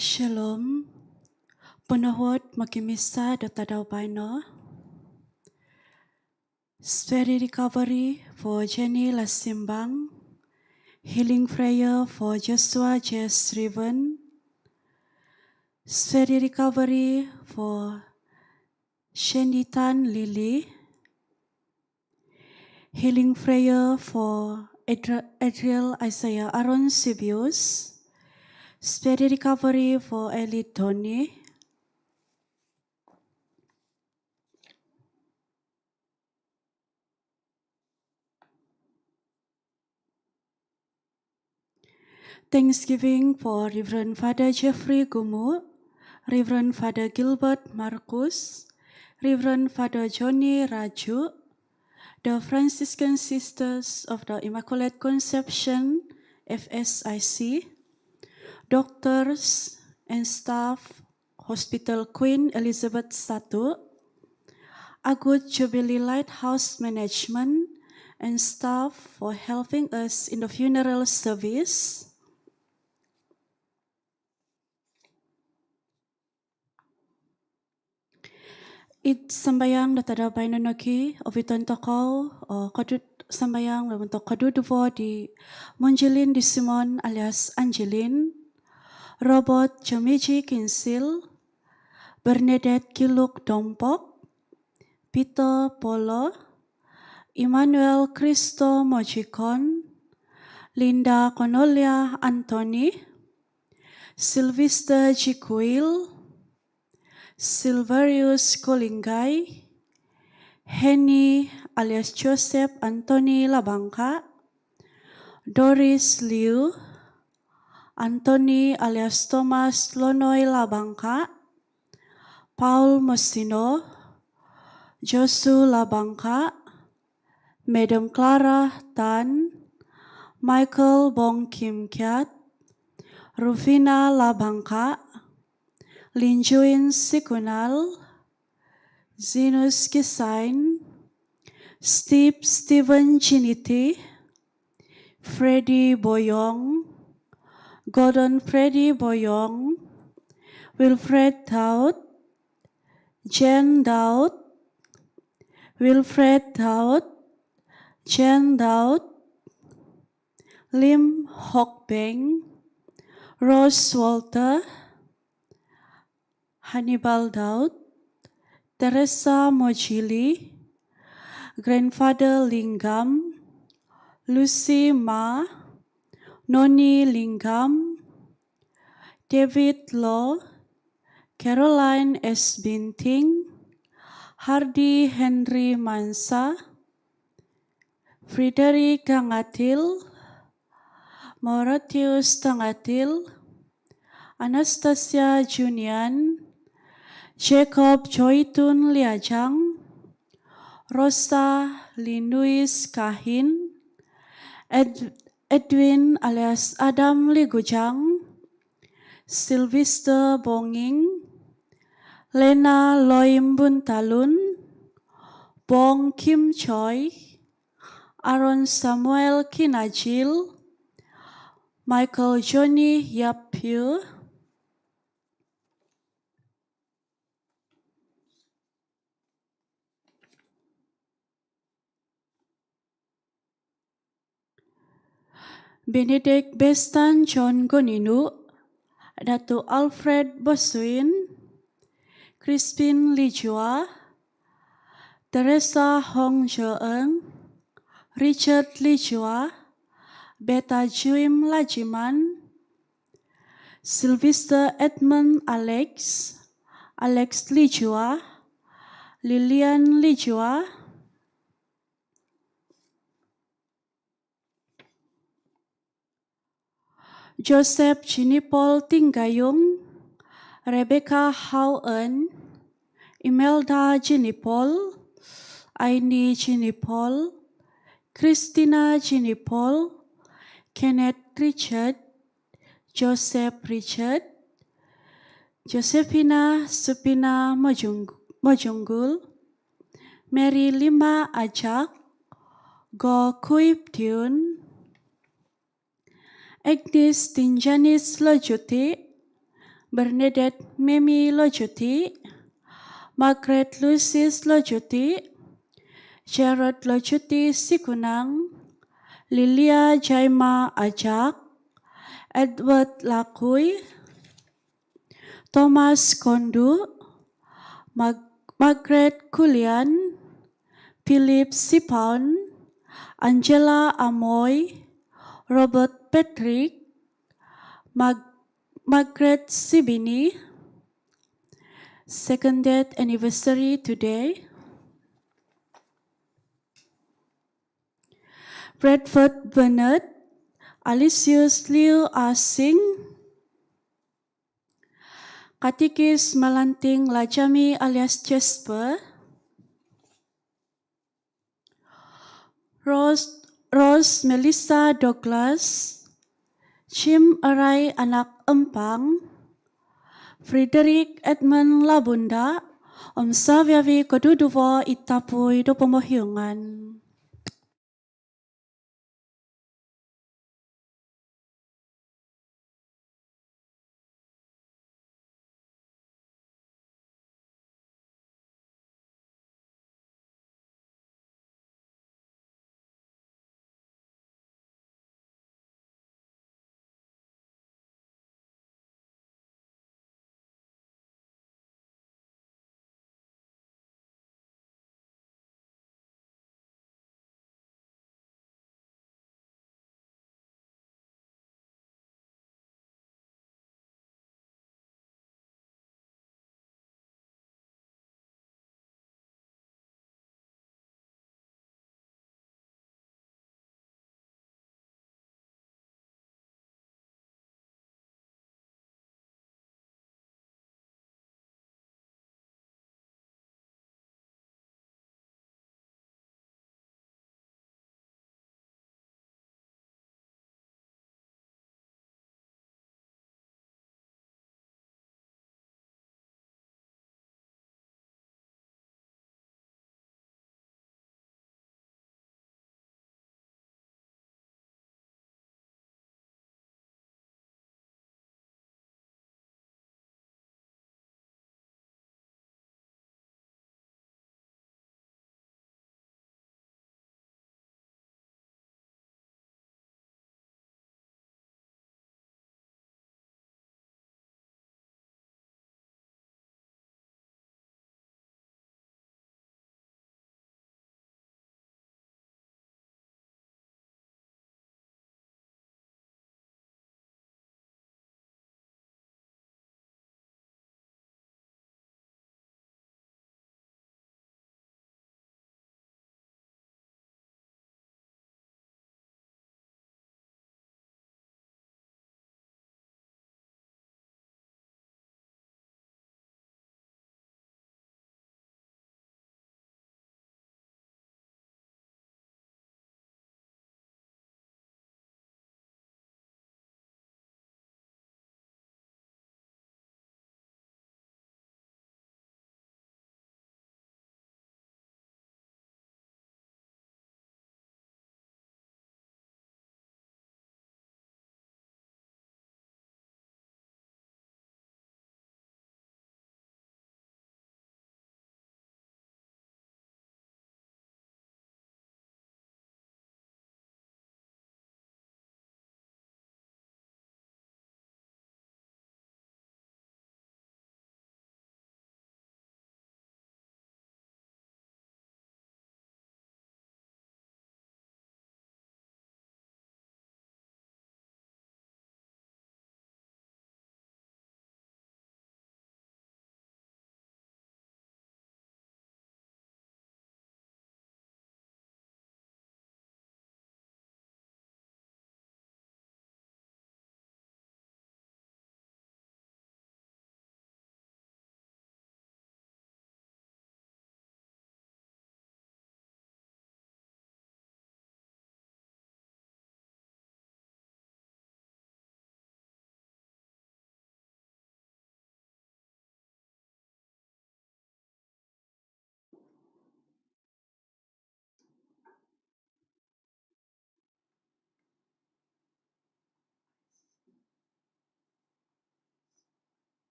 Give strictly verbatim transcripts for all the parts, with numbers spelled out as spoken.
Shalom. Ponohuod mokimisa do tadau baino. Speedy recovery for Jenny Lasimbang. Healing prayer for Joshua J Sriven. Speedy recovery for Shandy Tan Lily. Healing prayer for Adri- Adriel Isaiah Aaron Sibius. Speedy recovery for Ellie Tony. Thanksgiving for Reverend Father Jeffrey Gumu, Reverend Father Gilbert Marcus, Reverend Father Johnny Raju, the Franciscan Sisters of the Immaculate Conception, F S I C, doctors and staff, Hospital Queen Elizabeth Satu, Agut Jubilee Lighthouse Management and staff for helping us in the funeral service. Id sambayang do tadau baino nogi, oviton tokou o kodu- sambayang do montok koduduvo di Monjilin di Simon alias Angeline, Robert Jomiji Kinsil, Bernadette Kiluk Dompok, Peter Polo, Emmanuel Christo Mojikon, Linda Cornelia Anthony, Sylvester Jikuil, Silverius Kolinggai, Henny alias Joseph Anthony Labangka, Doris Liu, Anthony alias Thomas Lonoi Labangka, Paul Mosino, Josu Labangka, Madam Clara Tan, Michael Bong Kim Kiat, Rufina Labangka, Linjuin Sikunal, Zinus Kisain, Steve Steven Chiniti, Freddy Boyong, Gordon Freddy Boyong, Wilfred Daud, Jane Daud, Wilfred Daud, Jane Daud, Lim Hok Beng, Rose Walter, Hannibal Daud, Teresa Mojili, Grandfather Lingam, Lucy Ma, Noni Lingam, David Law, Caroline S Binting, Hardy Henry Mansa, Frederick Tangatil, Mauritius Tangatil, Anastasia Junian, Jacob Joitun Liajang, Rosa Linuis Kahin, Ed- Edwin alias Adam Ligujang, Sylvester Bonging, Lena Loim Buntalun, Bong Kim Choi, Aaron Samuel Kinajil, Michael Johnny Yap Pugh, Benedict Bestan John Goninu, Datuk Alfred Bosuin, Crispin Lijua, Teresa Hong Joeng, Richard Lijua, Beta Juim Lajiman, Sylvester Edmund Alex, Alex Lijua, Lilian Lijua, Joseph Jinipol Tinggayung, Rebecca Hau Eun, Imelda Jinipol, Aini Jinipol, Christina Jinipol, Kenneth Richard, Joseph Richard, Josephina Supina Mojung- Mojunggul, Mary Lima Ajak, Go Kuip Tiun, Agnes Tinjanis Lojuti, Bernadette Memi Lojuti, Margaret Lucis Lojuti, Gerald Lojuti Sikunang, Lilia Jaima Ajak, Edward Lakui, Thomas Kondu, Mag- Margaret Kulian, Philip Sipaun, Angela Amoy, Robert Patrick, Mag- Margaret Sibini, second death anniversary today. Bradford Bernard, Alicius Liu Asing, Katikis Malanting Lajami alias Jasper, Rose, Rose Melissa Douglas, Jim Arai anak Empang, Frederick Edmund Labunda, om saviavi koduduvo i tapui do pomohiungan.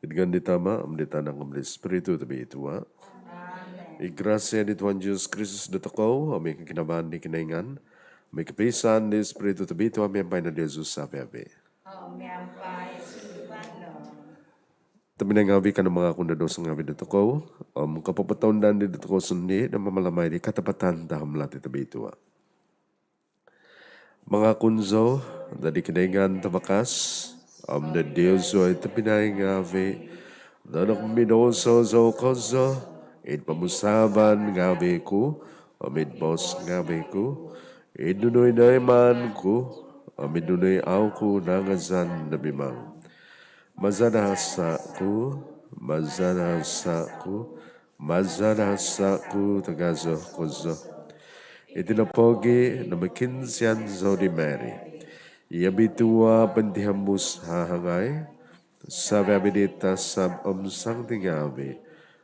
Id ngaan di Tama, om di Tanak, om di Spiritu Tobitua. Amen. I grasia di Tuhan Jesus Kristus dotokou, om i koginavaan di Kinoingan, om i kopiisaan di Spiritu Tobitua, miampai no diozu avi-avi. Om miampai sunduan nu. Tobpinai ngavi, kanou mangakun do douso ngavi dotokou, om kopopotounda di dotokou sondii do mamalamai di katapatan tahamlati tobitua. Mangakun zou doid Kinoingan Tavakas, om doid diozu oi tobpinai ngavi, do nokomidouso zou kozo, id pomusaavan ngavi ku, om id boos ngavi ku, id nunu i noimaan ku, om id nunu i au ku nangazan do mimang. Maza do hasa ku, maza do hasa ku, maza do hasa ku tagazo kozo. Iti nopogi do mokiinsian zou di Mary i obitua pointihombus hahangai, savi-avi di tasab om santi ngavi,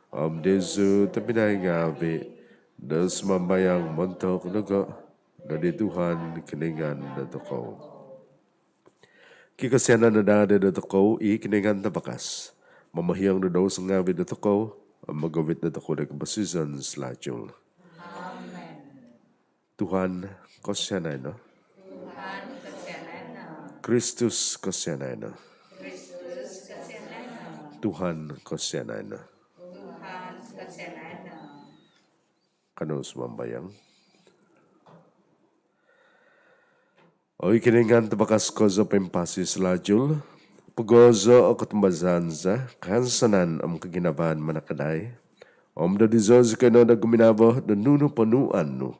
om diozu tobpinai ngavi, do sumambayang montok dogo doid Tuhan Kinoingan dotokou. Kikosianan no daa dotokou i Kinoingan Tavakas, momohiong do douso ngavi dotokou, om mogovit dotokou doid koposizon salajul. Amen. Tuhan, kosianai no. Tuhan, kosianai no. Kristus, kosianai no. Kristus, kosianai no. Tuhan, kosianai no. Tuhan, kosianai no. Kanou sumambayang. Oi Kinoingan Tavakas kozo poimpasi salajul, pogozo o kotumbazaan za kahansanan om koginavaan manakadai, om dodizo zikoi no do guminavo do nunu ponuuan nu,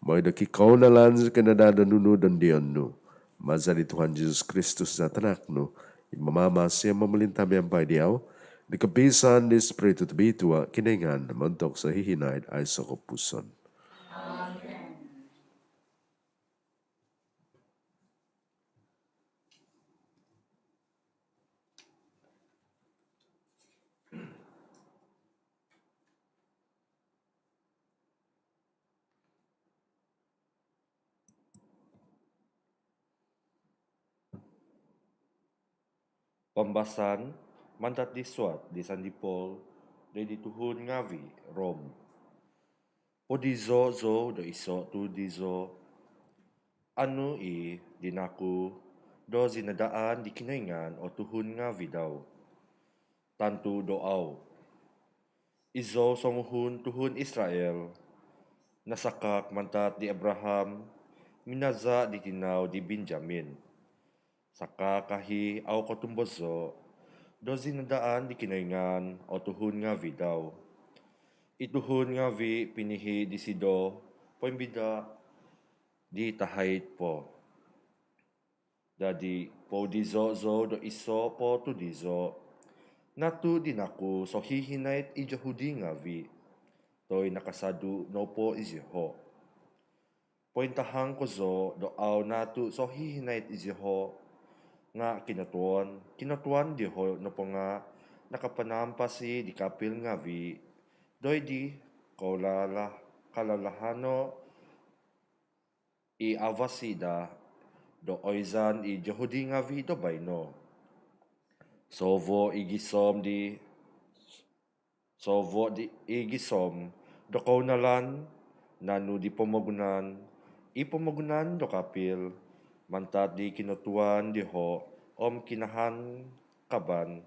moi do kikounalan zikoi no daa do nunu dondiyon nu. Maza di Tuhan Jesus Kristus za Tanak nu, i mamamasi om momolinta miampai diau, id kopiisaan di Spiritu Tobitua, Kinoingan montok sohihinaid aiso kopupuson. Amen. Pambasaan mantad di suat di Santi Paul doid di tuhun ngavi Rom. Podizo zou do iso tu dizo, anu i di naku do zinadaan di Kinoingan o tuhun ngavi dau. Tantu do au. Izou songuhun tuhun Israel, nasakak mantad di Abraham, minaza di tinau di Benjamin. Sakakahi au kotumbozo do zinadaan di Kinoingan o tuhun ngavi dau. I tuhun ngavi pinihi disido poimbida di tahaid po. Dadi, podizo zou do iso po tu dizo, natu di naku sohihinaid i Jahudi ngavi, toi nakasadu nopo iziho. Pointahang kozo do au natu sohihinaid iziho, nga kinotuon, kinotuon diho nopo nga nakapanampasi di kapil ngavi doid di kaulalah-, kalalahano i avasi daa do oizan i Jahudi ngavi do baino. Sovo i gisom di, sovo di i gisom do kounalan nanu di pomogunan, i pomogunan do kapil, mantad di kinotuon diho om kinahankaban.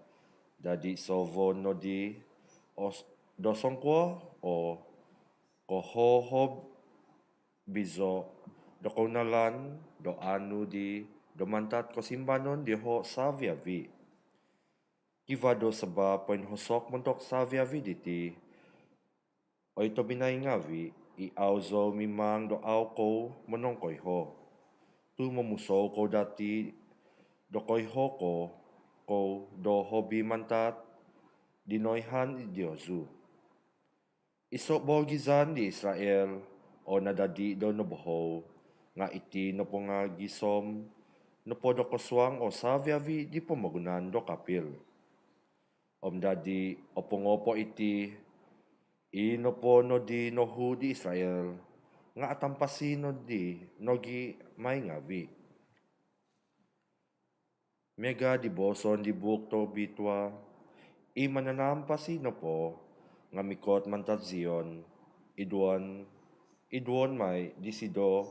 Dadi sovo nodi os-, do songkuo o kohohob bizo do kounalan do anu di do mantad kosimbanon diho savi-avi. Kivaa do sabap poinhosok montok savi-avi diti, oi tobpinai ngavi, i au zou mimang do au kou monongkoiho, tu momusou kou dati do koiho kou, kou do hobi mantad di noihaan diozu. Iso boogizan di Israel o nadadi do nobohou, nga iti nopo nga gisom nopo do kosuang o savi-avi di pomogunan do kapil. Om dadi, opongo po iti, i nopo nodi nohu di Israel nga atampasi nodi nogi mai ngavi. Miaga di boson di Buuk Tobitua, I mananampasi nopo nga mikot mantad Zion, iduon, iduon mai disido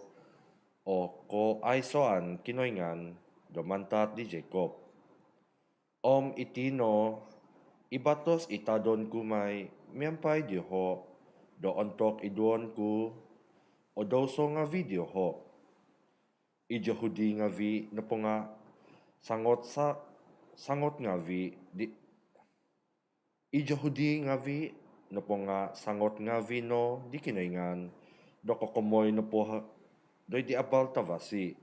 o koaisoan Kinoingan do mantad di Jacob. Om iti no i batos i tadon ku mai miampai dioho do ontok iduon ku o douso ngavi dioho. I Jahudi ngavi nopo nga sangot sa-, sangot ngavi di, i Jahudi ngavi nopo nga sangot ngavi no di Kinoingan do kokomoi nopo ha-, doid di abal tavasi.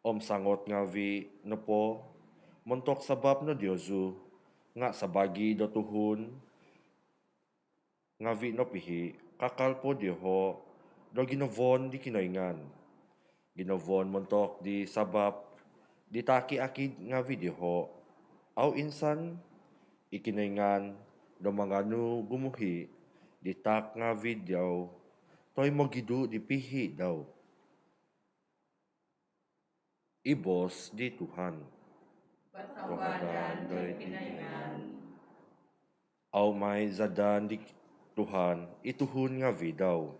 Om sangot ngavi nopo montok sabab no diozu nga sabaagi do tuhun ngavi nopihi, kakal po dioho do ginovon di Kinoingan. Ginovon montok di sabab di taki-aki ngavi dioho. Au insan i Kinoingan do manganu gumuhi di taak ngavi dau toi mogidu di pihi dau. I boos di Tuhan. Kotohuadan doid Kinoingan. Au mai zadaan di Tuhan i tuhun ngavi dau.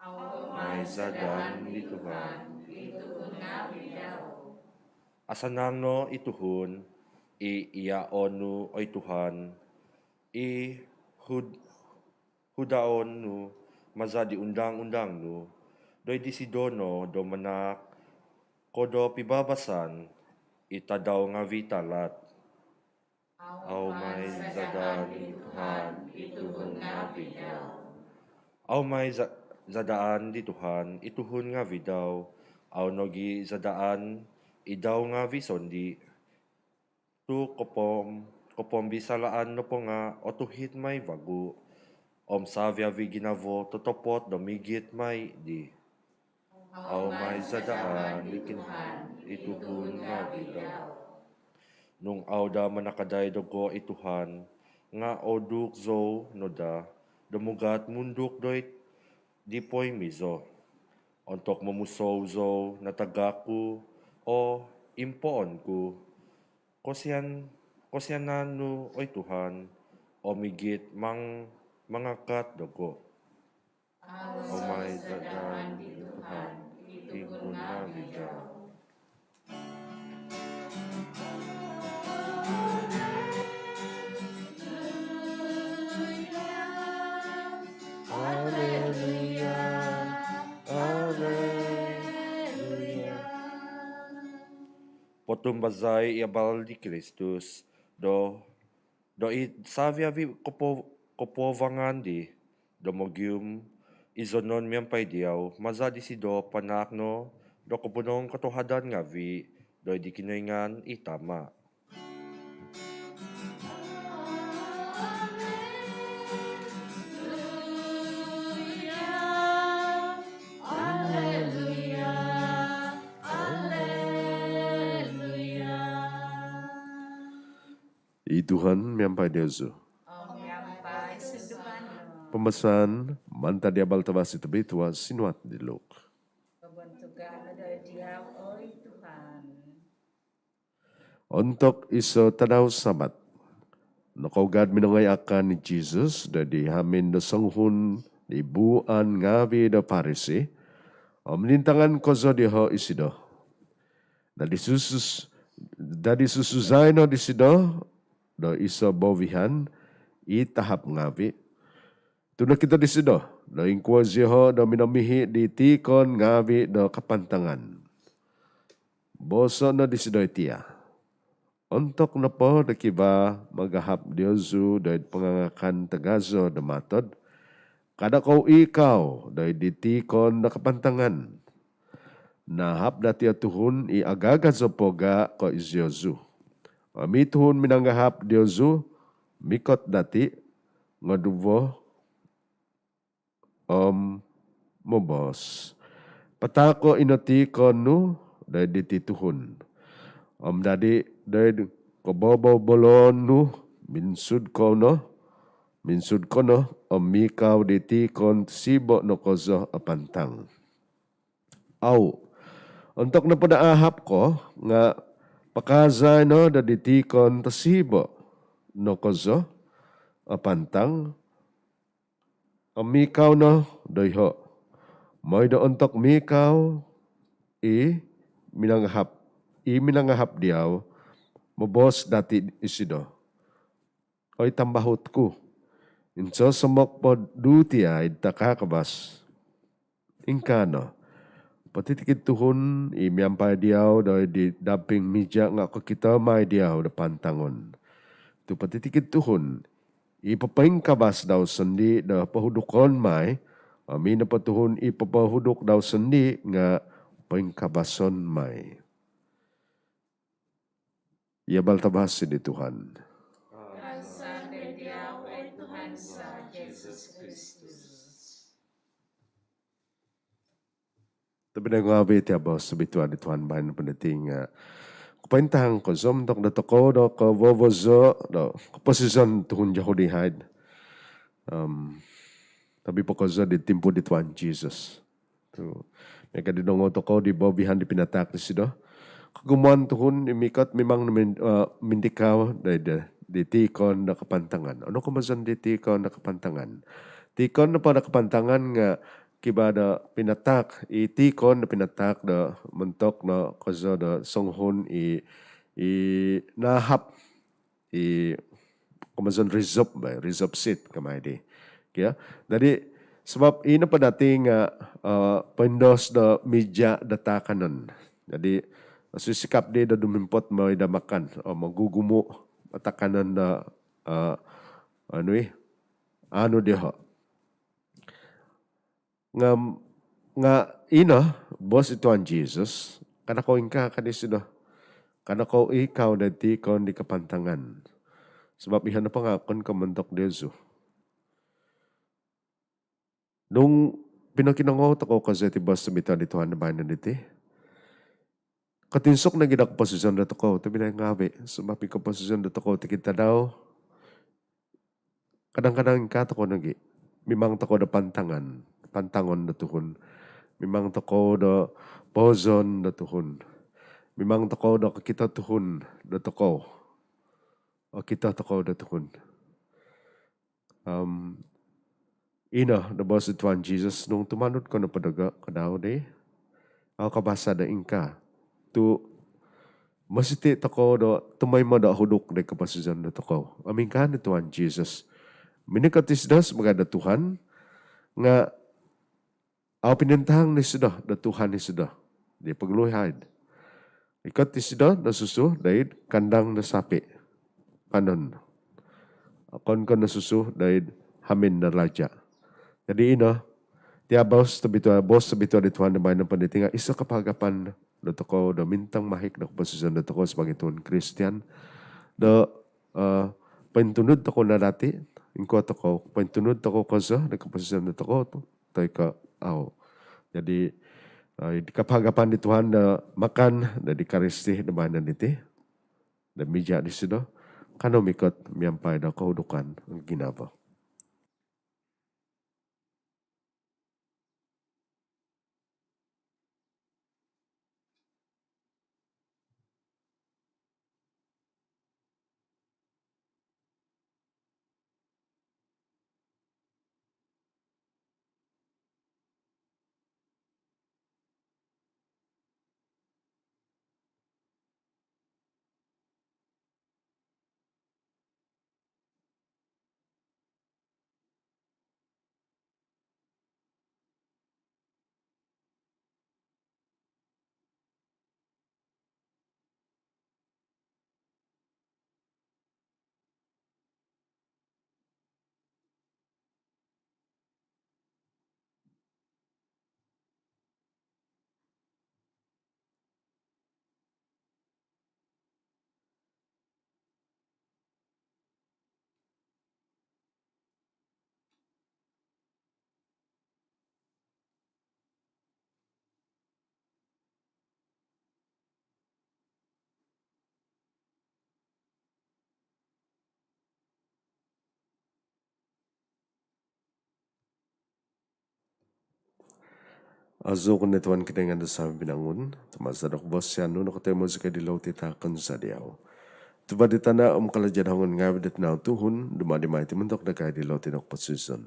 Au mai zadaan di Tuhan i tuhun ngavi dau. Asanang no i tuhun i iaon nu, oi Tuhan, i hud-, hudaon nu maza di undang-undang nu, doid disido no do manaak ko do pibabasan i tadau ngavi talat. Au mai zadaan di Tuhan i tuhun ngavi dau. Au mai za-, zadaan di Tuhan i tuhun ngavi dau. Au nogi zadaan i dau ngavi sondii. Tu kopom-, kopombisalaan nopo nga otuhid mai vagu, om savi-avi ginavo totopot do migit mai dii. Au mai zadaan di Tuhan i tuhun ngavi dau. Nung au daa manakadai dogo i Tuhan, nga ooduk zou no daa do mugat munduk doid di poimizo. Ontok momusou zou natagak ku o impoon ku. Kosian-, kosianan nu, oi Tuhan, o migit mang-, mangakat dogo. Au mai zadaan di Tuhan i tuhun ngavi dau. Aleluya, aleluya. Potumbazai i abal di Kristus, do, do id savi-avi kopo-, kopoovangan dii, do mogium izonon miampai diau, maza disido panaak no do koponong kotohuadan ngavi doid di Kinoingan i Tama. Aleluya, aleluya. I Tuhan miampai diozu. Om miampai sunduan nu. Pambasaan mantad di abal tavasi tobitua sinuat di Luk. Kobontugan no doid diau, oi Tuhan. Ontok iso tadau Sabat, nokougad minongoi akan i Jesus doid hamin do songuhun di buuan ngavi do Farisi, om minintangan kozo dioho isido. Dadi susus-, dadi susuzai no disido do iso bovihan i tahap ngavi. Tu nokito disido do ingkuo zioho do minomihi di tiikon ngavi do kapantangan. Boso no disido iti ia, ontok nopo do kivaa magahap diozu doid pangangakan tagazo do matod, kada kou ikau doid di tiikon do kapantangan. Naahap dati o tuhun i agagazo po gaa ko iziozu. Om i tuhun minangahap diozu mikot dati ngoduvo om moboos, pataako ino tiikon nu doid diti tuhun. Om dadi doid koboboboloon nu, minsud ko no, minsud ko no om miikau di tiikon tosiibo no kozo o pantang. Au, ontok nopo do ahap ko nga pakaazai no doid di tiikon tosiibo. no kozo o pantang, om mikau no doiho'. Moi do ontok mikau i minangahap, i minangahap diau, moboos dati' isido, "Oi tambahut ku, insosomok po duu tia' id takakabas." Ingkaa no, potitikid tuhun i miampai diau doid di damping mija' nga' kokito mai diau do pantangon. Tu' potitikid tuhun i popoingkabas dau sondii' do pohudukon mai, om i nopo tuhun i popohuduk dau sondii' nga' poingkabason mai. Iti no abal tavasi di Tuhan. Kaazan doid diau, oi Tuhan za Jesus Kristus. Tobpinai ngaavi', iti no boos tobitua di Tuhan baino po diti nga' kopointahang kozo montok dotokou do kovovozo' do koposizon tuhun Jahudi haid. Om tobi po kozo di timpu di Tuhan Jesus. Tu' miaga di nongou tokou di boobihan di pinataak disido, kogumuan tuhun i mikot mimang no min-, eh, mindikau doid di, di tiikon do kapantangan. Onu komozon di tiikon do kapantangan? Tiikon nopo do kapantangan nga' kivaa do pinataak, i tiikon do pinataak do montok no kozo do songuhun i, i naahap i komozon reserve, ba, reserve seat kamai di. Kio. Jadi, sabap ino po dati nga', eh, poindos do mija' do taakanon. Jadi, sisikap di do dumimpot moi do makan, om mogugumu' o taakanon do, eh, anu i, anu diho'. Nga', nga' ino boos di Tuhan Jesus, kada' kou ingkaa, ka disido. Kada' kou ikau doid tiikon di kapantangan. Sabap iho nopo nga' okon ko' montok diozu. Nung pinokinongou tokou kozo iti boos tobitua di Tuhan do baino diti, kotinsuk nogi' do koposizon dotokou, tobpinai ngaavi', sabap i koposizon dotokou tikid tadau, kadang-kadang ingkaa tokou nogi'. Mimang tokou do pantangan, pantangon do tuhun. Mimang tokou do poozon do tuhun. Mimang tokou do kokito tuhun dotokou. Okito tokou do tuhun. Om ino do boos di Tuhan Jesus, nung tumanud kou nopo dogo' ka dau di, au' kabasa' do ingkaa. Tu' mositi' tokou do tumoimo do huduk di koposizon dotokou. Om ingkaa no Tuhan Jesus. Minikot isido sabaagi do Tuhan, nga' au' pinintahang disido do Tuhan isido di pogulu haid. Ikot isido nosusu doid kandang do sapi'. Kanon. Okon ko' nosusu doid hamin do laja'. Jadi ino, iti no boos tobitua, boos tobitua di Tuhan do baino po diti nga' iso' kapaagapan dotokou do mintong mahik do koposizon dotokou sabaagi tuhun Kristian. Do, eh, pointunud tokou no dati', ingkuo tokou, pointunud tokou kozo do koposizon dotokou tu', toi ko' au'. Jadi, eh, id kapaagapan di Tuhan do makan doid Ikaristi do baino diti, do mija' disido, kanou mikot miampai do kohudukan ginavo. Aazou ko no Tuhan Kinoingan do savi-savi vinangun, tu maza' do kavasaan nu nokotoimo zikoi diti titahak za diau. Tuva' di tana' om kalaja' do hongon ngaavi' do tinau tuhun, dumadi mai iti montok dagai di loti do koposizon.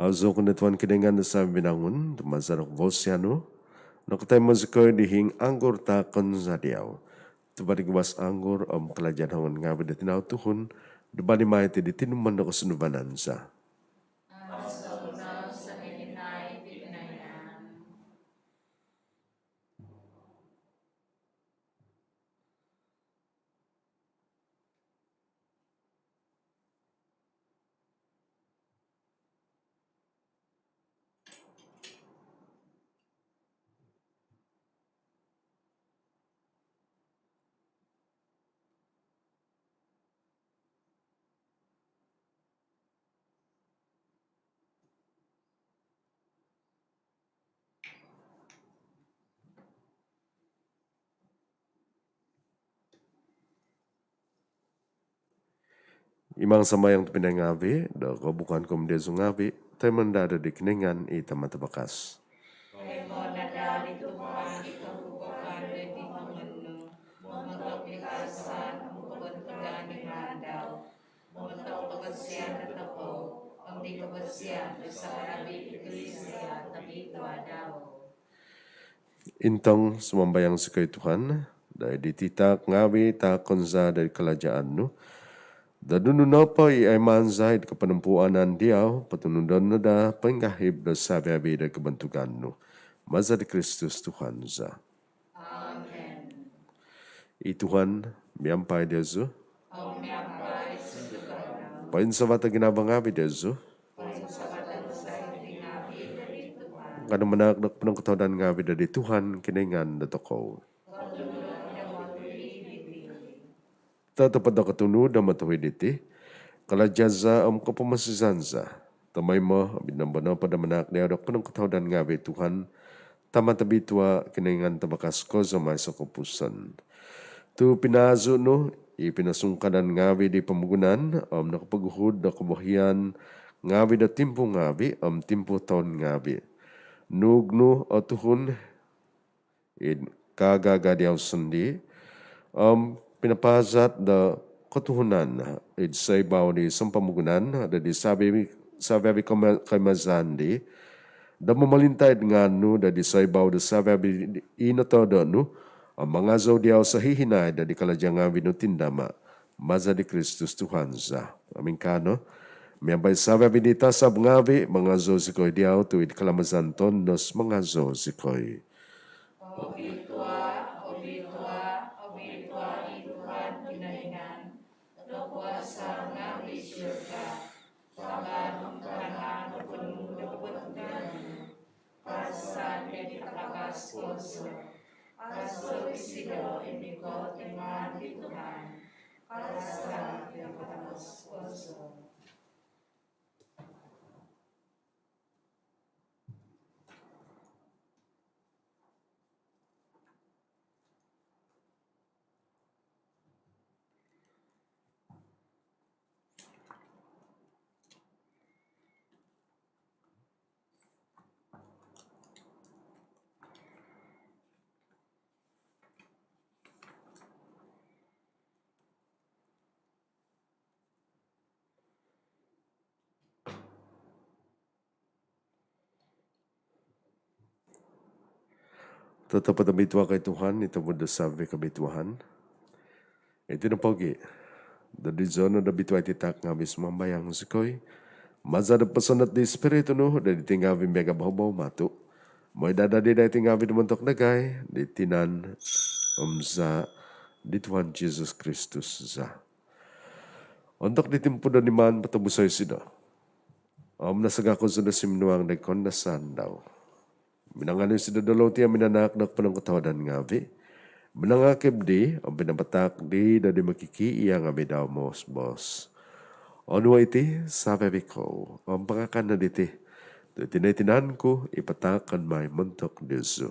Aazou ko no Tuhan Kinoingan do savi' vinangun, tu maza' do kavasian nu nokotoimo zikoi di hiing anggur taakon za diau. Tuva' di guvas anggur om kalaja' do hongon ngaavi' do tinau tuhun, dumadi mai iti di tinumon do kosunduvanan za. Imang sambayang tobpinai ngaavi', do kobukan ku om diozu ngaavi' toimoon daa di Kinoingan i Tama' Tavakas. Toimoon no daa di Tuhan i kobukan di hongon nu, montok di kaazan om kobontugan di ngaan dau, montok kavasian dotokou om di kavasian do savi-avi' iglisia tobitua dau. Intong sumambayang zikoi Tuhan, doid diti taak ngaavi' taakon za doid kalajaan nu, do nunu nopo i oimaan za id koponompuunan diau, potunudon no daa poingkahib do savi-avi' doid kobontugan nu. Maza di Kristus Tuhan za. Amen. I Tuhan miampai diozu. Om miampai sunduvan nu. Poinsavato ginavo ngaavi' diozu. Poinsavaton za id di ngaavi' doid Tuhan. Kanou manaak do ponongkotohuadan ngaavi' doid Tuhan Kinoingan dotokou. Kotunud om otuhid iti. Totopot do kotunud om otuhid iti, kalaja' za om kopomosizan za, tomoimo om id nombo nopo do manaak diau do ponongkotohuadan ngaavi' Tuhan, Tama' tobitua', Kinoingan tavakas kozo om aiso' kopupusan. Tu' pinaazu' nu i pinosungkadan ngaavi' di pomogunan om nokopoguhud do kobohian ngaavi' do timpu ngaavi' om timpu toun ngaavi'. Nuug nu o tuhun id kaaga-aga' diau sondii', om pinapaazat do kotuhunan id soibau di sompomogunan do di savi-avi', savi-avi' koma-, koimazaan dii, do momolinta' id ngaan nu do di soibau do savi-avi' i notoodo' nu, om mangazou diau sohihinaid do di kalaja' ngaavi' nu tindama'. Maza di Kristus Tuhan za. Om ingkaa no, miampai savi-avi' di tasab ngaavi', mangazou zikoi diau tu' id kalamazan tondos mangazou zikoi. Obitua, obitua, obitua i Tuhan Kinoingan do kuasa ngaavi' surga. Tavan om tana' noponu' do kobontugan nu. Kaazan id di tavasi kozo. Aazou isido i mikot id ngaan di Tuhan. Kaazan id di tavasi kozo. Totopot obitua' ko oi Tuhan, i tobud do savi' kobituaan. Iti no pogi' do dizo no do bitua' iti taak ngaavi', sumambayang zikoi, maza' do posondot di Ispiritu nu do diti ngaavi' miaga' bohobou matu', moi daa dadi daa iti ngaavi' do montok dagai di tinan om zaa' di Tuhan Jesus Kristus za. Ontok di timpu do niman potobuso' isido om nasaga' kozo do suminuang do koundasaan dau, Minanganu isido do loti om minanaak do koponongkotohuadan ngavi', minangakib di om pinapataak di do di mokikiia' ngavi' dau moos-boos: Onuo' iti savi-avi' kou om pangakan no diti, tu' iti no i tinan ku i pataakon mai montok diozu.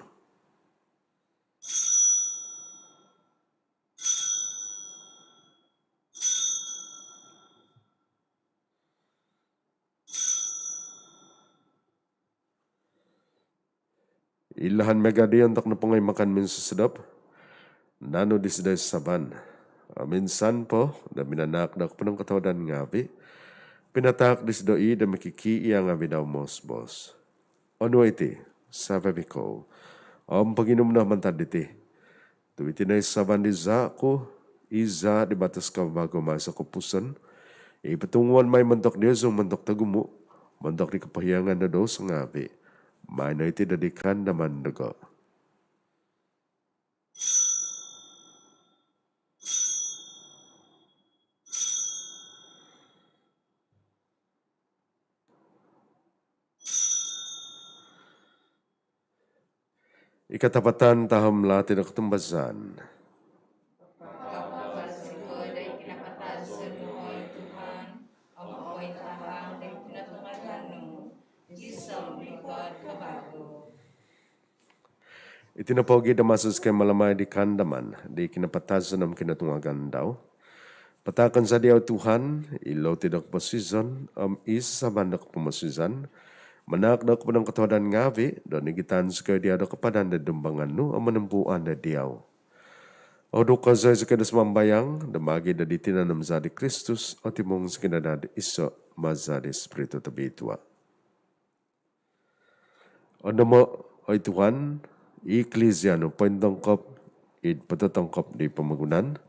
Inlahan miaga di ontok nopongo i makan minsosodop, nanu disido i sasaban om insan po do minanaak do koponongkotohuadan ngavi', pinataak disido i' do mokikiia' ngavi' dau moos-boos: Onuo' iti savi-avi' kou om poginum no mantad diti, tu' iti no i sasaban di zaa' ku, i zaa' di batos kavagu om aiso' kopupuson, i potunguon mai montok diozu om montok togumu', montok di kopohiangan do douso ngavi'. Maai no iti do di kaandaman dogo'. I katapatan tahom lati do kotumbazaan. Papabaziko do kinapatazon nu, oi Tuhan, om pointahang do kinotungagan nu, gisom mikot kavagu. Iti nopogi' do maso zikoi mamalamai di kaandaman di kinapatazon om kinotungagan dau, pataakon za diau, Tuhan, i loti do koposizon om i sasaban do kopomosizan, manaak do koponongkotohuadan ngavi' do nigitan zikoi diau do kapadan do dumbangan nu om monompuan do diau. Oduko zoi zikoi do sumambayang do maagi' do di tinan om zaa' di Kristus, otimung zikoi no daa do iso' maza' di Spiritu Tobitua. Ondomo', oi Tuhan, i Iklisia nu pointongkop id pototongkop di pomogunan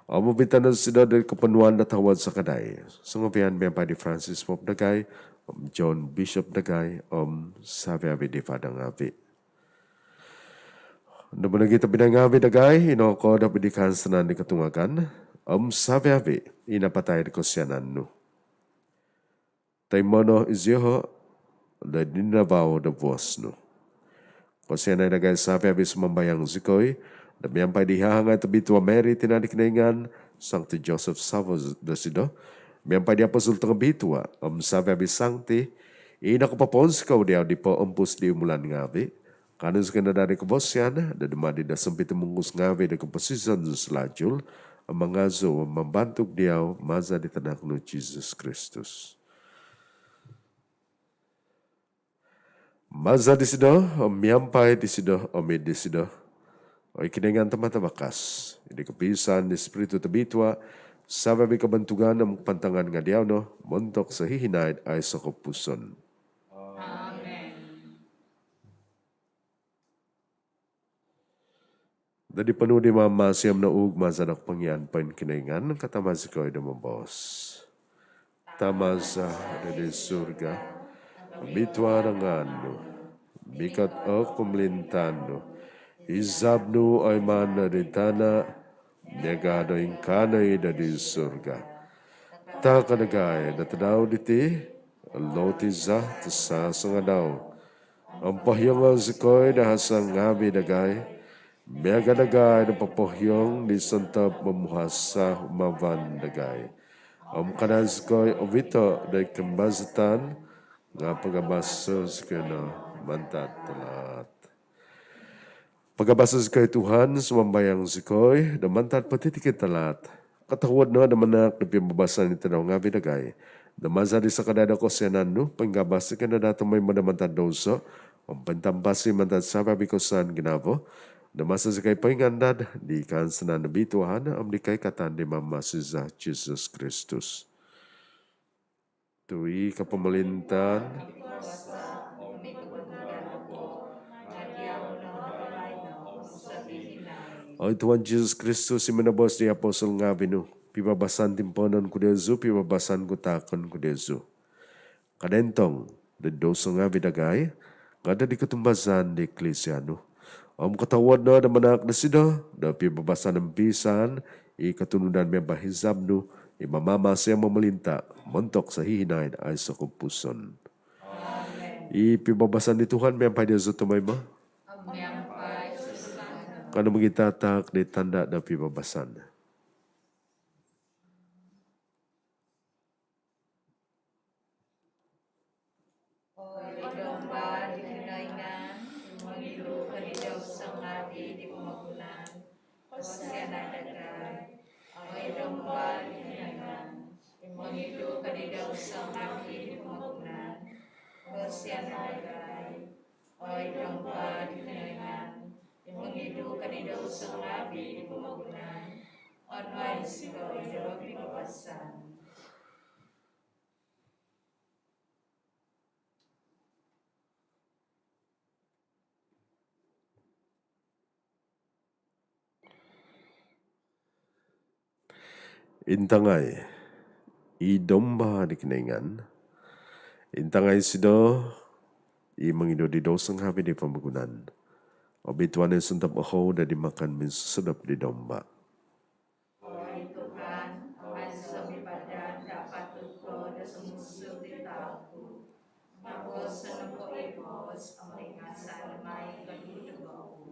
om ovito' no disido do koponuan do tavad sakadai songovian miampai di Francis Pope dagai om John Bishop dagai om savi-avi' di fada ngavi'. Ondomo' nogi' tobpinai ngavi' dagai i nokoodop id di kaansanan di kotungagan om savi-avi' i napatai id kosianan nu. Toimo' no iziho' do id ninavau do buos nu. Kosianai dagai savi-avi', sumambayang zikoi do miampai di hahangai tobitua Mary, tina' di Kinoingan, Sangti Joseph savo dosido, miampai di apostol tongobitua om savi-avi' sangti i nokopopounsikou diau di poompus di umulan ngavi', kaanu zikoi no daa di kobosian do dumadi do sompitumungkus ngavi' do koposizon do salajul om mangazou om mambantug diau maza' di tanak nu Jesus Kristus. Maza' disido om miampai disido om id disido, oi Kinoingan Tama' tavakas, id kopiisaan di Spiritu Tobitua, savi-avi' kabantugan om kapantangan nga' diau no montok sohihinaid aiso' kopupuson. Amen. Dadi' ponuhu' di Mamamasi om nouug maza' do kopongian poinkinoingan, katama' zikoi do moboos: Tama za do id surga, obitua' do ngaan nu, mikot o pomolintaan nu, izab nu oimaan do id tana' miaga' do ingkaa no i' do id surga. Taak dagai do tadau diti o loti za tosasangadau. Om pohiongo' zikoi do hasa' ngavi' dagai miaga' dagai do popohiong di sontob momuhasa' humavan dagai. Om kada' zikoi ovito' do id koimbazatan, nga' pagabaso' zikoi no mantad talaat. Pagabaso' zikoi Tuhan, sumambayang zikoi, do mantad potitikid talaat. Kotohuod no do manaak do pibabasan id tadau ngavi' dagai. Do maza' di sakadai do kosianan nu, poingabas zikoi no daa tomoimo do mantad douso om pointampasi mantad savi-avi' kosusaan ginavo, do maso zikoi poingandad di kaansanan tobitua om di koikatan di Mamamasi za Jesus Kristus. Tu' i' kopomolintaan, oi Tuhan Jesus Kristus, i minoboos di apostol ngavi' nu: Pibabasan timpoonon ku diozu, pibabasan ku taakon ku diozu. Kada' intong do id douso ngavi' dagai, nga' do id kotumbazaan di Iklisia nu. Om kotohuod no do manaak dosido do pibabasan om piisaan i kotunudan miampai hizab nu, i mamamasi om momolinta' montok sohihinaid aiso' kopupuson. Amen. I pibabasan di Tuhan miampai diozu tomoimo. Kanou mogitataak di tanda' do pibabasan. Oi Domba di Kinoingan, i mongidu ko di douso ngaavi' di pomogunan, kosianai dagai. Oi Domba di Kinoingan, i mongidu ko di douso ngaavi' di pomogunan, kosianai dagai. Oi Domba di Kinoingan, i mongidu ko di douso ngaavi' di pomogunan, onuai zikoi do pibabasan. Intangai i Domba di Kinoingan. Intangai isido i mongidu di douso ngaavi' di pomogunan. Obituanan i sontob ohou do id makan minsosodop di Domba. Oi Tuhan, au zou mipadan do apatut ko do sumuang id taap ku, nga' boos no po i boos om ingasan mai i koduduvo ku.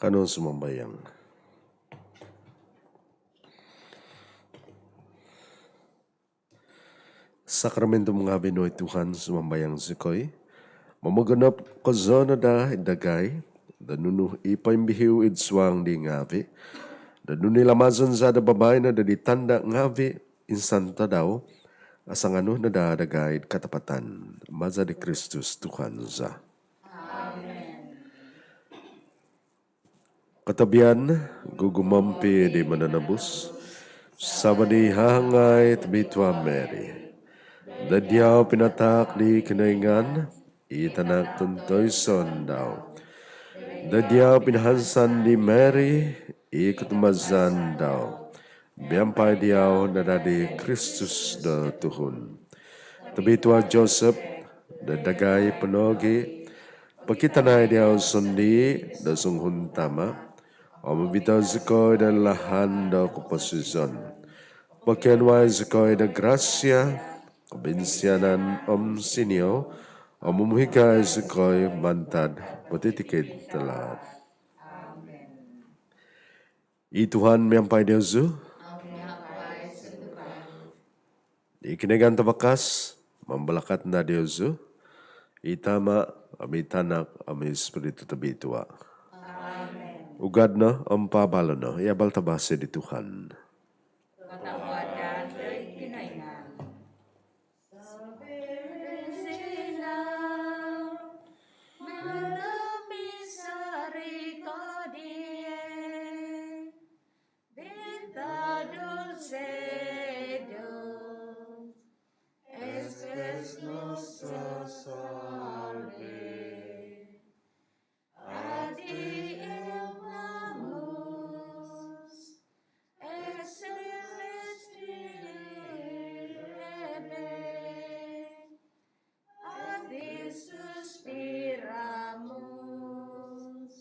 Kanou sumambayang. Sakramentum ngaavi' nu, oi Tuhan, sumambayang zikoi, momogonop kozo no daa id dagai do nunu i poimbihiu id suang di ngaavi', do nunu i lamazon za do babaino do di tanda' ngaavi' insan tadau, asanganu no daa dagai id katapatan. Maza di Kristus Tuhan za. Amen. Kotobian gugumompi di Mononobus, savo di hahangai Tobitua Mary. Do diau pinataak di Kinoingan i Tanak tontoiso dau. Do diau pinahansan di Mary i kotumbazaan dau. Miampai diau nadadi Kristus do tuhun. Tobitua Joseph, do dagai po nogi pokitanai diau sondii do songuhun tama om ovito zikoi do lahan do koposizon. Pokionuai zikoi do grasia, kobinsianan om siniou om momohigai zikoi mantad potitikid talaat. I Tuhan miampai diozu. I Kinoingan Tavakas mambalakat no diozu, i Tama om i Tanak om i Spiritu Tobitua. Ugad no om paabalo no i abal tavasi di Tuhan. Kotohuadan di Kinoingan. Sovereign Redeemer, mantad misericordie, vita dulcedo, es pes nostra salve. A ti invocamus, ex caelestis levante, a ti suspiramus,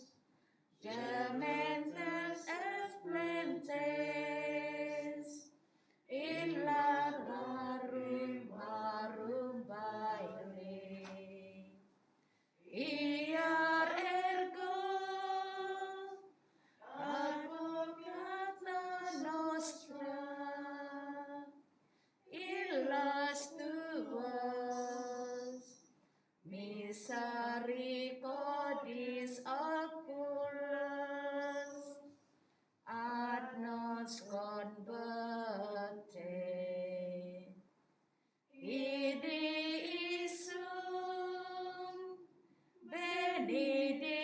gementes et plaentes in lacrimarum vere. Iar ergo advocata nostra, illas tuas misericordiis oculas, ad nos converte. Idi isum benedict